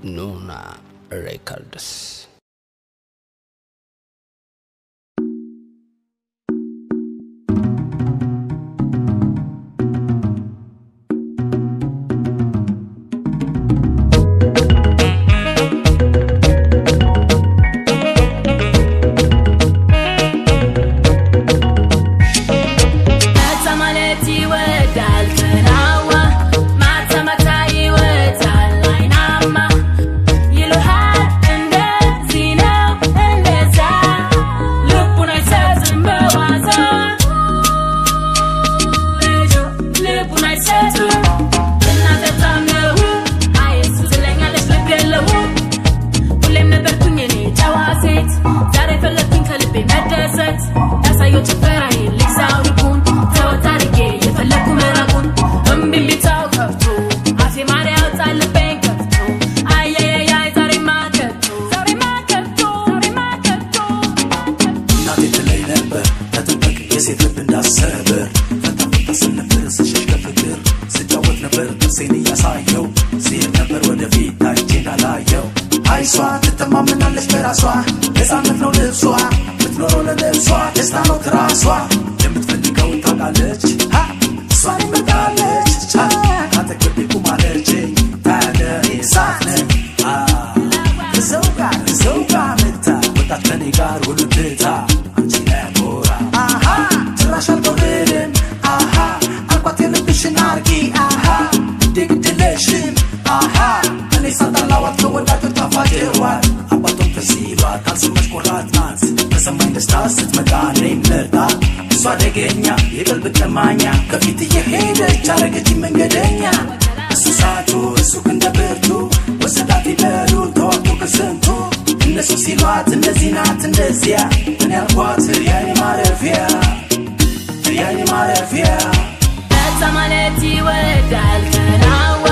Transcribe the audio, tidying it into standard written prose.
ኑና Records. መታ ማለት ይወዳል ከናዋ፣ ማታ ማታ ይወጣል አይናማ፣ ይሉሃል እንደዚህ ነው እንደዛ፣ ልቡን አይሰጥም በዋዛ፣ ልቡን አይሰጥም። እናንተ ታምነው አይ እሱ ትለኛለች ልብ የለውም። ሁሌም ነበርኩኝ እኔ ጨዋ ሴት፣ ዛሬ ፈለግኩኝ ከልቤ መደሰት። ያሳየው ጭፈራዬን ልግዛው ልቡን፣ ተወት አድርጌ የፈለግኩ ምራቁን። እምቢ እምቢታው ከፍቶ አፌ ማር ያወጣል ልቤን ከፍቶ። አያያያይ ዛሬማ ከፍቶ፣ ዛሬማ ከፍቶ፣ ዛሬማ ከፍቶ። እናቴ ትለኝ ነበር ተጠንቀቅ የሴት ልብ እንዳሰብር። ፈታ ፈታ ስል ነበር ስሸሽ ከፍቅር፣ ስጫወት ነበር ጥርሴን እያሳየው፣ ስሄድ ነበር ወደፊት ታይቼ እንዳላየው። አይሷ ትተማመናለች በራሷ፣ ነፃነት ነው ልብሷ፣ ምትኖረው ለነብሷ፣ ደስታ ነው ትራሷ። የምትፈልገውን ታውቃለች፣ ሃ እሷን ይመጣለች፣ ካጠገቤ ቁማለች፣ ታያለህ እሳት ነኝ። ከሰው ጋር ከሰው ጋር መታ ወጣች ከኔ ጋር ሁሉ ትታ አንቺ ላይ አሞራ። አሃ ጭራሽ አልጎርድም፣ አሃ አልኳት የልብሽን አርጊ፣ አሃ ግድግድለሽም። አሃ እኔ ሳጣላዋት ከወዳጆቿ ፋጀዋል፣ አባቷም ተሲሏት አልሰማች ቆራት ናት። ተሰማኝ ደስታ ስትመጣ እኔን መርጣ፣ እሷ አደገኛ የቀልብ ቀማኛ፣ ከፊት እየሄደች አረገች መንገደኛ። እሱ ሳቱ እሱ ክንደ ብርቱ ወሰዳት ይበሉ ተዋግቶ ከስንቱ። እነሱ ሲሏት እንደዚህ ናት እንደዚያ፣ እኔ አልኳት የኔ ማረፊያ፣ የኔ ማረፊያ። መታ ማለት ይወዳል ከናዋ።